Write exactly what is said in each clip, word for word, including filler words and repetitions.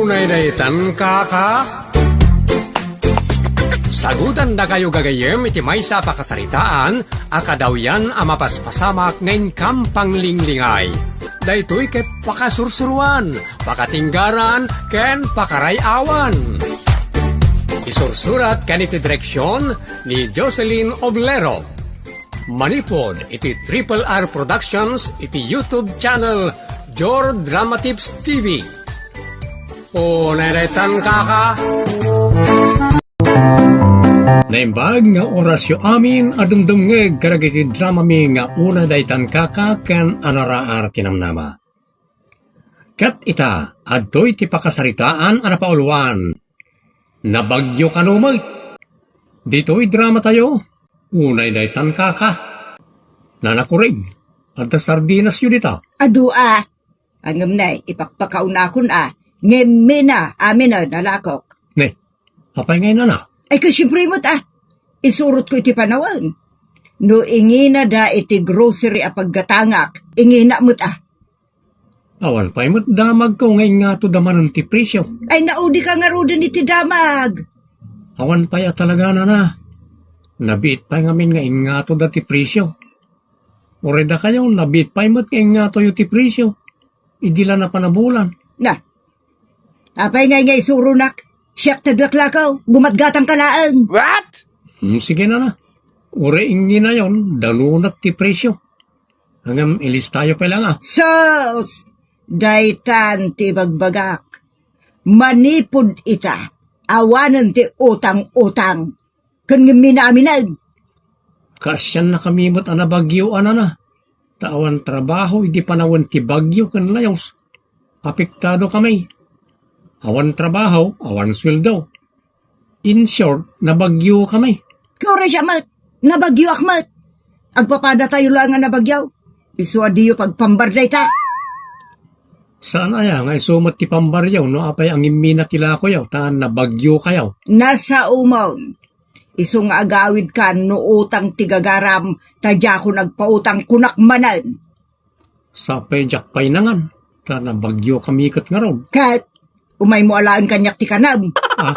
Unay daytan, kaka? Sagutandakayo gagayyem iti maysa a pakasaritaan a kadawyan a mapaspasamak nga inkam panglinglingay. Daytoy ket pakasursuruan, pakatinggaran, ken pakaray-awan. Isursurat ken iti direksyon ni Jocelyn Oblero. Manipud iti Triple R Productions iti YouTube channel Jor Drama Tips T V. Unay daytan, kaka. Naimbag nga orasyo amin a dumdumngeg kadagiti dramami nga Unay daytan, kaka ken Anaraar ti namnama. Ket ita, adtoy ti pakasaritaan a napauluan. Nabagyo kano met? Ditoy dramatayo, Unay daytan, kaka. Nana Kuring, adda sardinasyo dita? Adu a. Ngem nay, ipakpakaunakon a. Ngem mina, aminen, nalakok. Ne, apay ngay nana? Ay, kasiempre met a. Isurotko iti panawen. No inginada iti grocery a paggatangak, ingina met a. Awan pay met damagko nga inngatoda manen ti presio. Ay, naudika ngaruden iti damag. Awan pay a talaga, nana. Nabiit pay ngamin nga inngatoda ti presio. Uray dakayo, nabiit pay met nga ingngatoyo ti presio. Idi la napanabulan. Na, apay ngay nga isuronak? Siak ti aglaklakaw, gumatgatangka laeng. What? Hmm, sige, nana. Uray inginayon, dalunak ti presio. Ngem ilistayo pay laeng a. Sus! Daytan ti ibagbagak. Manipud ita, awanen ti utang-utang. Ken ngem mina aminen. Kaasiannakami met a nabagyo a nana. Ta awan trabaho idi panawen ti bagyo ken layos. Apektadokami. Awan trabaho, awan sueldo. In short, nabagyokami. Kuri siya met, nabagyoak met. Agpapadatayo laeng a nabagyo. Isu a diyo pagpambar dayta. Saan aya nga isu met ti pambaryo no apay a ngimmina ti lakoyo ta nabagyokayo? Nasaomon. Isu nga agawidkan no utang ti gagaram ta diakon agpautang, kunak manen. Sapay diak pay nangan, ta nabagyokami ket ngarud. Ket, umaymo alaen kaniak ti kanam. Ah,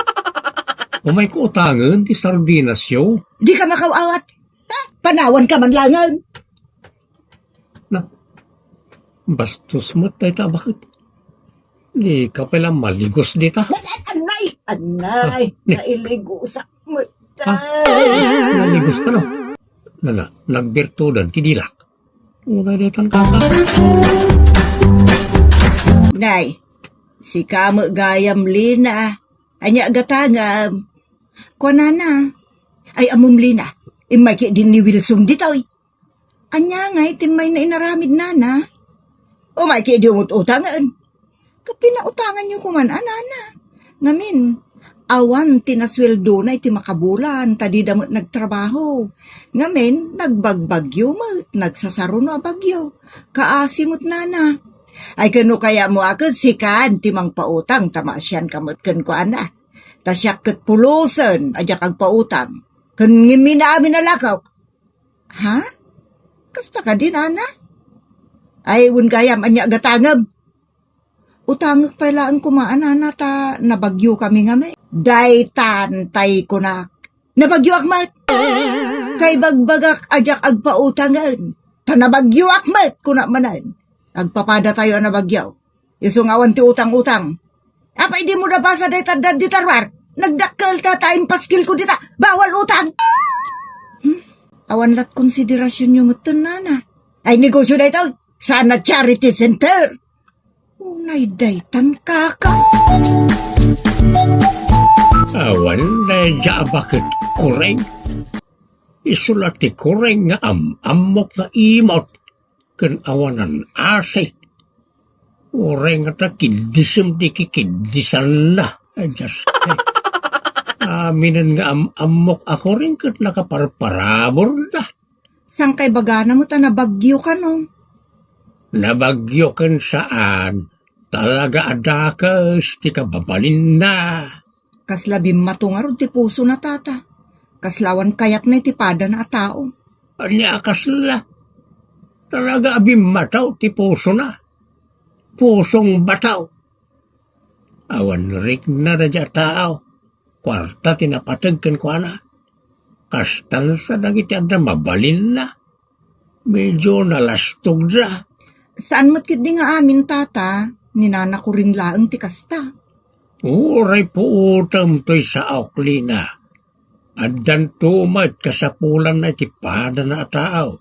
umayko utangen ti sardinasyo. Dika makaw-awat. Ha? Panawanka man laengen. Na, bastos met dayta a baket. Dika pay la maligos dita. Anay, anay, ah, ni- nailigosak met. Ah, naligos kano? Na, na, nagbertudan ti dilak. Unay daytan, kaka. Nay, sika met gayam, Lina. Ania gatangem? Kuanana. Ay, ammom, Lina. Immayka idin ni Wilson ditoy. Ania ngay ti immayna inaramid, nana? Umayka idi umut-utangen. Ket pinautanganyo koman a nana. Ngamin, awan ti nasueldona iti makabulan ta dida met nagtrabaho. Ngamin, nagbagbagyo met, nagsasaruno a bagyo. Kaasi met, nana. Ay, ken no kayatmo a ket sikan ti mangpautang ta maasianka met kenkuana. Ta siak ket pulosen a diak agpautang. Ken ngimmi amin a lakok. Ha? Kasta kadi, nana? Ay, wen gayam, ania gatangem? Utangek pay laeng koma a nana ta nabagyokami ngamin. Daytan tay kunak. Nabagyoak met. Kaibagbagak a diak agpautangen. Ta nabagyoak met, kunak manen. Agpapadatayo a nabagyo. Isu nga awan ti utang-utang. Apay dimo nabasa dayta adda dita ruar? Nagdakkel ta, ta impaskilko dita. Bawal utang. Hmm? Awan lat konsiderasionyo metten, nana. Ay, negosyo daytoy. Saan a charity center. Unay daytan, kaka. Awan dayta a baket, Kuring. Isu la ti Kuring nga am-ammok nga imot ken awanan asi. Uray ngata kiddisem ti kikiddisanna. Ay, Dios, ay. Aminen nga am-ammok a Kuring ket nakaparparaburda. Saan kay bagana met a nabagyo kano? Nabagyo ken saan, talaga a dakes ti kababalinna. Kasla bimmato ngarud ti pusona, tata. Kasla awan kayatna iti padana a tao. Ania a kasla? Talaga a bimmato ti pusona. Pusong bato. Awan rikna daydiay a tao. Kuarta ti napateg kenkuana. Kastan sa dagiti adda mabalinna. Medyo nalastogda. Saan met ketdi nga amin, Tata, ni Nana Kuring laeng ti kasta. Uray puotem toy saok, Lina. Addanto met kasapulanna iti padana a tao.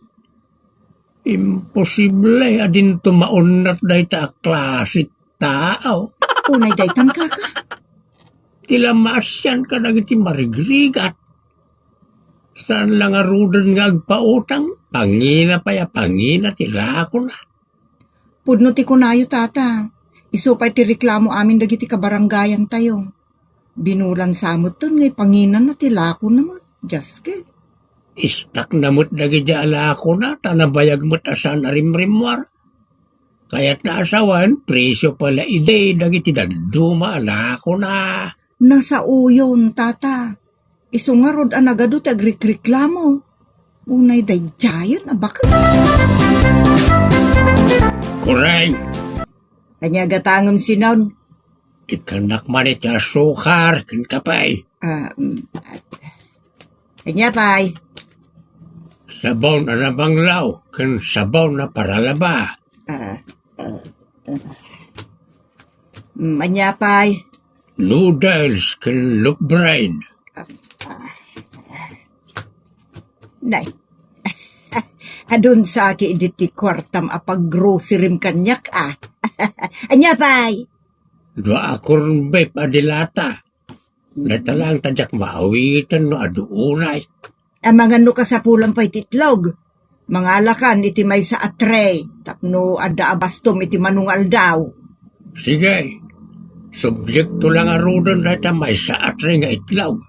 Imposible a dinto maunnat dayta a klase tao. Unay daytan, kaka. Ti la maasian kadagiti marigrigat. Saan la ngaruden nga agpautang, pangina pay a pangina ti lakona. Pudno ti kunayo, Tata. Isu pay ti reklamo amin dagiti kabarangayantayo. Binulan sa metten nga ipanginana ti lakona met, diaske. Istakna met dagiti a lakona, ta nabayag met a saan a rimrimmuar. Kayatna a sawen, presio pay la idi dagiti dadduma a lakona. Nasaoyon, Tata. Isu ngarud a nagadu ti agrikriklamo. Unay daydiayen a baket. Kuring! Ania gatangem, Sinon? Ikkannak man iti asukar ken kape. Ah, mm, ania pay? Sabon a nabanglaw ken sabon a paralaba. Ah, ah, ah. Mm, ania pay? Noodles ken loaf bread. Ah, ah. Nay. Adun sa ki idi ti kuartam a paggrocerim kaniak, ah. Ania pay? Dua a corn beef a dilata. Dayta laeng ta diak maawiten no adu unay. Amangan no kasapulan pay ti itlog. Mangalakan iti maysa a tray tapno adda a bastom iti mano nga aldaw. Sige. Subjekto la ngaruden dayta maysa a tray nga itlog.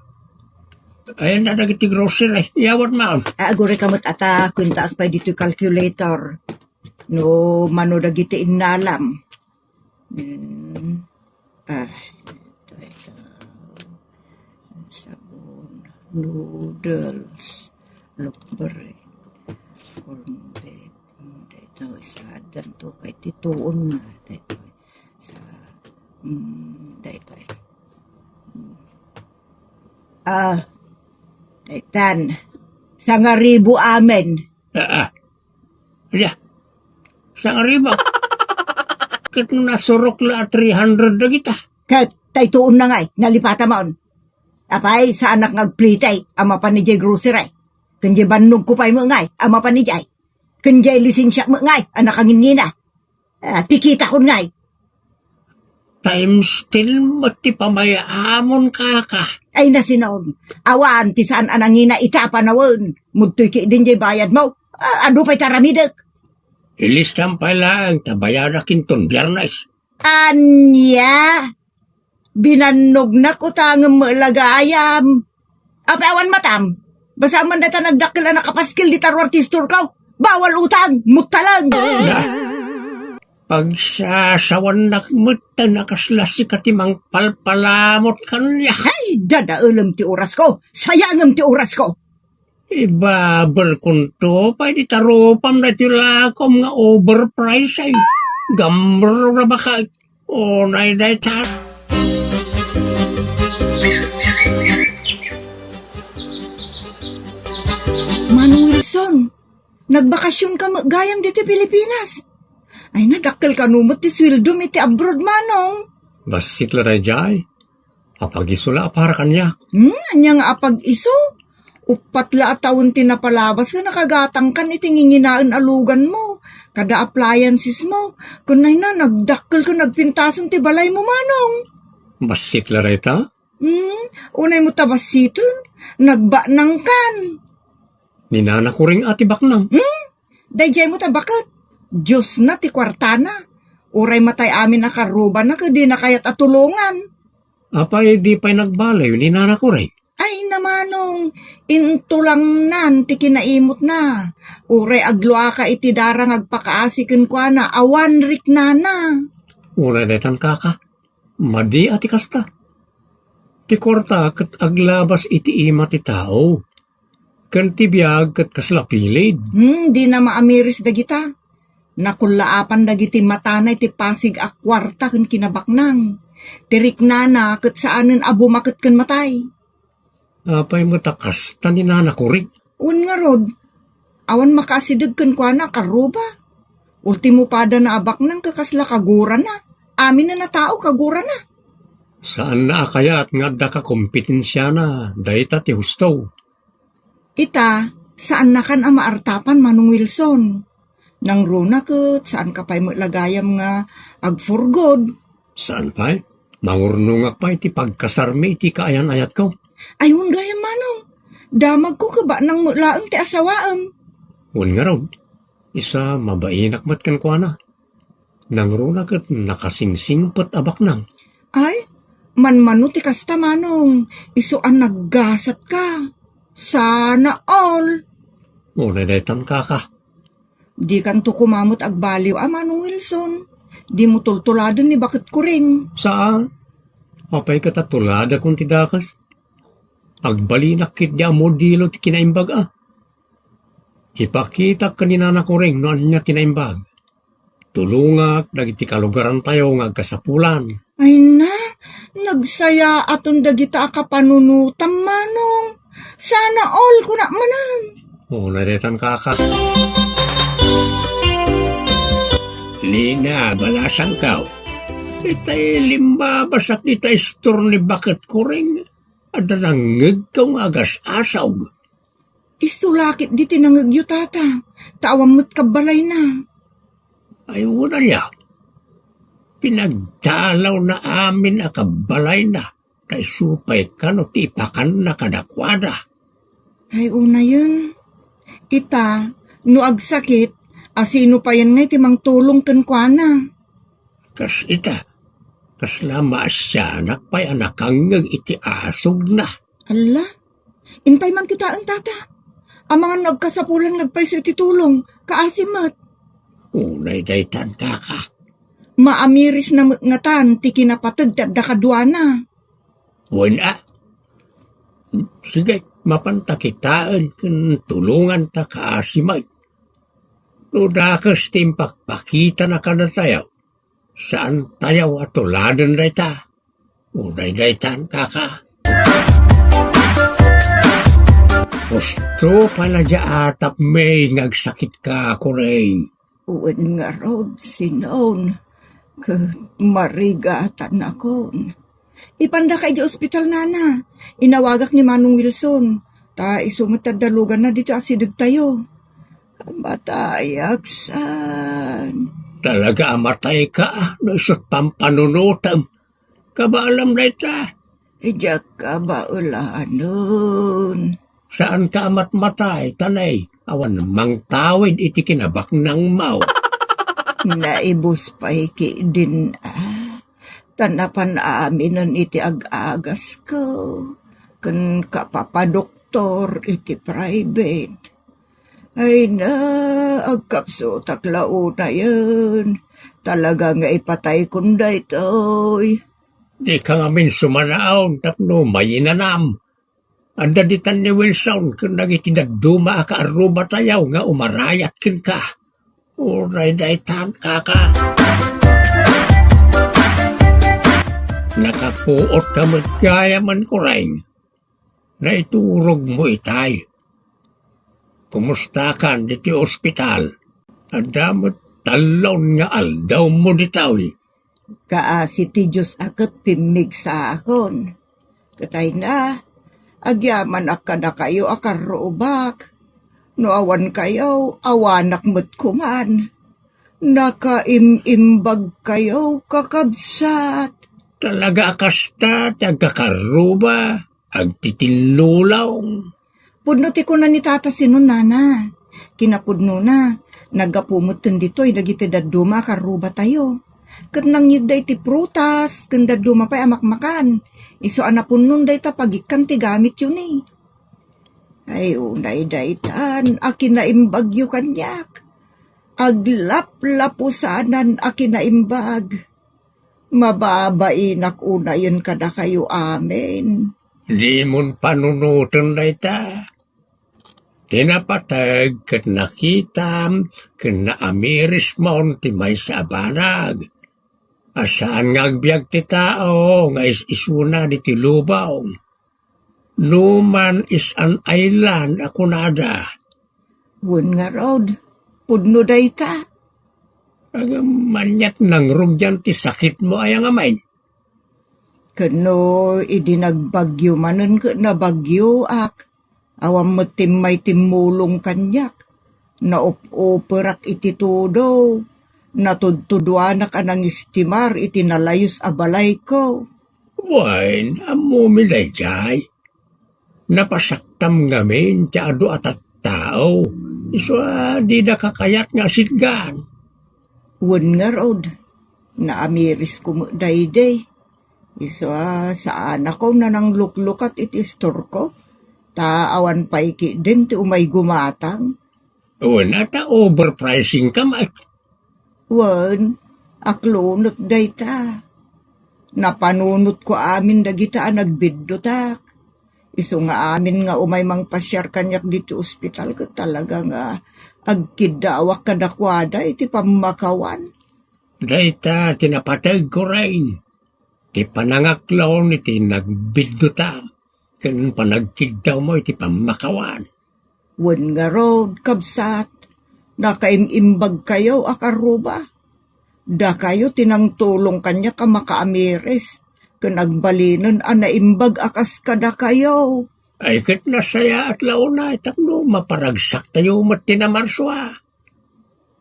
Ayan na dagiti grocery. Yawat maon. Agurayka met ata, kuentaak pay ditoy calculator. No mano dagiti innalam. Mm. Ah, ito, ito. Sabon, noodles, loaf bread, corn beef. Mm, daytoy, sa danto kay ti tuon na. Daytoy, sa, mm, daytoy. Mm. Ah, daytan. Sangaribu amin. Ah, ah. Ala, sangaribu. Ket nasurok la a three hundred dagita. Ket, tay tuon na ngay, nalipata maon. Apay, saanak nga agplitay, a mapan idiay grocery. Ken diay bannogko pay met ngay, a mapan idiay. Ken diay lisensiak met ngay, a nakangingina. Ah, ti kitakon ngay. Times ten met ti pamayamon, kaka. Ay, Sinon. Awan ti saan a nangina ita a panawen. Mudtoy ki idin diay bayadmo. Ah, adu pay ti aramidek. Ilistam pay laeng ta bayadak inton Biyernes. Ania? Binannognak utangem met la gayam. Apay awan matam? Basaem man dayta nagdakkel a nakapaskil dita ruar ti istorko. Bawal utang, muttalang! Na, pagsasawannak met ta nakasla sika ti mangpalpalamot kaniak. Ay, dadaelem ti orasko. Sayangem ti orasko. Ibaberkonto pay dita rupam daytoy lakom nga overprice ay. Gambro na baka. Unay dayta. Manong Wilson, nagbakasionka met gayam ditoy Pilipinas. Ay, nadakkel kano met ti sueldom iti abroad, Manong. Bassit la daydiay. Apag-isu la a para kaniak. Hmm, ania nga apag-isu? Uppat la a tawen ti napalabas nga nakagatangkan iti nginginaen a luganmo, kada appliancesmo. Ken nay na, nagdakkel ken nagpintasen ti balaymo, Manong. Bassit la dayta? Hmm, unay mo ta bassiten, nagbaknangkan. Ni Nana Kuring a ti baknang. Hmm? Daydiay mo ta baket. Dios na ti kuartana. Uray matay amin a karrubana ket dina kayat a tulongan. Apay di pay nagbaliw ni Nana Kuring? Ay, Manong, intulangnan ti kinaimutna. Uray agluaka iti dara nga agpakaasi kenkuana, awan riknana. Uray daytan, kaka. Madi a ti kasta. Ti kuarta ket aglabas iti ima ti tao. Ken ti biag ket kasla pilid. Hmm, dina maamiris dagita. Nakullaapan dagiti matana iti pasig a kuarta ken kinabaknang. Ti riknana ket saanen a bumaket ken matay. Apay met a kasta ni Nana Kuring? Wen ngarud, awan makaasideg kenkuana a karruba. Ultimo padana a baknang ket kasla kagurana. Amin a tao kagurana. Saanna a kayat nga adda kakompetensiana dayta ti husto. Ita, saannakan a maartapan, Manong Wilson. Nangruna ket saanka pay met la gayam nga agpurgod. Saan pay? Mangurnongak pay ti pagkasarmi iti kaayan-ayatko. Ay, wen gayam, Manong. Damagko ket baknang met laeng ti asawaem. Wen ngarud, isu a mabainak met kenkuana. Nangruna ket nakasingsingpet a baknang. Ay, manmano ti kasta, Manong. Isu a naggasatka. Sana all. Unay daytan, kaka. Dikanto koma met agbaliw a, Manong Wilson. Dimo tultuladen ni Baket Kuring. Saan? Apay ket a tuladakon ti dakes? Agbalinak ketdi a modelo ti kinaimbag a. Ipakitak ken ni Nana Kuring no ania ti naimbag. Tulongak dagiti kalugarantayo nga agkasapulan. Ay na, nagsayaaton dagita a kapanunotam, Manong. Sana all, kunak manen. Unay daytan, kaka. Nina, balasangko. Itay limmabasak dita istor ni Baket Kuring. Adda nangngegko nga agas-asog. Isu la ketdi ti nangngegyo, tata, ta awan met kabbalayna. Ay, wen aya. Pinagdalawna amin a kabbalayna, ta isu pay kano ti ipakanna kadakuada. Ay, unayen. Ita, no agsakit, asino payen ngay ti mangtulong kenkuana? Kas ita, kasla maasianak pay a nakangngeg iti asogna. Alla, intay man kitaen, tata. Amangan no agkasapulan nga agpayso iti tulong, kaasi met. Unay daytan, kaka. Maamirisna met ngatan ti kinapateg ti adda kaduana. Wen a. Sige, mapanta kitaen ken tulonganta kaasi met. No dakes ti impakpakitana kadatayo, saantayo a tuladen dayta. Unay daytan, kaka. Husto pay la dia atapmi nga agsakitka, Kuring. Wen ngarud, Sinon, ket marigatanakon. Ipandaka idiay ospital, nana. Inawagak ni Manong Wilson, ta isu met ti adda luganna ditoy asidegtayo. Matayak saan. Talaga a matayka no isut' pampanunotem. Kabaelam dayta. Diak kabaelanen. Saanka a matmatay, ta nay, awan mangtawid iti kinabaknangmo. Naibus pay ketdin a, ta napan aminen iti ag-agasko ken kapapadoktor iti private. Ay na, agkapsutak la unayen. Talaga nga ipataykon daytoy. Dika ngamin sumanaon tapno mayinanam. Adda ditan ni Wilson ken dagiti dadduma a kaarrubatayo nga umarayat kenka. Uray daytan, kaka. Nakapuotka met gayamen, Kuring. Naiturogmo itay. Kumustakan ditoy ospital? Adda met tallo nga aldawmo ditoy. Kaasi ti Dios a ket pimmigsaakon. Ket ay na, agyamanak kadakayo a karrubak. No awankayo, awanak met koman. Nakaim-imbagkayo, kakabsat. Talaga a kasta ti agkakarruba, agtitinnulong. Pudno ti kuna ni Tata Sinon, nana. Kinapudnona, naggapu metten ditoy dagiti dadduma a karrubatayo. Ket nangyegda iti prutas ken dadduma pay a makmakan. Isu a napunnon dayta pagikkan ti gamityo ni. Ay, unay daytan a kinaimbagyo kaniak. Aglaplapusanan a kinaimbag. Mababainak unayen kadakayo amin. Dimon panunoten dayta. Ti napateg ket nakitam ken naamirismon ti maysa a banag. a saan nga agbiag ti tao nga is-isuna ditoy lubong. No man is an island a kunada. Wen ngarud, pudno dayta. Agam maniat nangrugian ti sakitmo aya ngamin. Ken no idi nagbagyo manen ket nabagyoak, awan met timmay timmulong kaniak. Naop-operak iti tudo. Natudtuduanak a nangistimar iti nalayus a balayko. Wen, ammomi daydiay. Napasaktam ngamin ti adu a tattao. Isu a dida kakayat nga asitgan. Wen ngarud, naamirisko met daydi. Isu a saanako nanangluklukot iti istorko, ta awan pay ketdin ti umay gumatang. Wen, ata overpricing ka met. Wen, aklunek dayta. Napanunotko amin dagita a nagbiddutak. Isu nga amin nga umay mangpasiar kaniak ditoy ospital ket talaga nga agkiddawak kadakuada iti pammakawan. Dayta ti napategko, Rain. Ti panangaklon iti nagbiddutam ken panagkiddawmo iti pammakawan. Wen ngarud, kabsat, nakaim-imbagkayo a karruba. Dakayo ti nangtulong kaniak a makaamiris ken agbalinen a naimbag a kas kadakayo. Ay, ket nasayaat la unay tapno maparagsaktayo met ti Namarsua.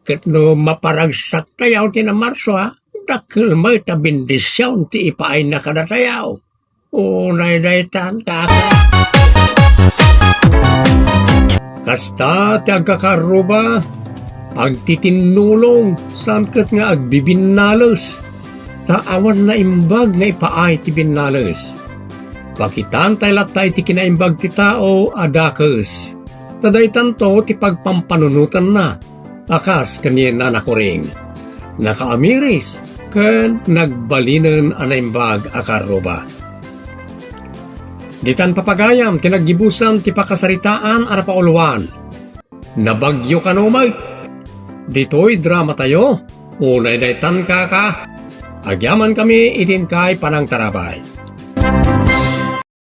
Ket no maparagsaktayo ti Namarsua, dakkel met a bendision ti ipaayna kadatayo. Unay daytan, kaka. Kasta ti agkakarruba, agtitinnulong, saan ket nga agbibinnales, ta awan naimbag nga ipaay ti binnales. Pakitaantay latta iti kinaimbag ti tao a dakes, ta daytanto ti pagpampanunotanna a kas ken ni Nana Kuring. Nakaamiris ken nagbalinen a naimbag a karruba. Ditan papagayam ti naggibusan ti pakasaritaan a napauluan. Nabagyo kano met. Ditoy dramatayo, unay daytan, kaka. Agyamankami iti inkay panangtarabay.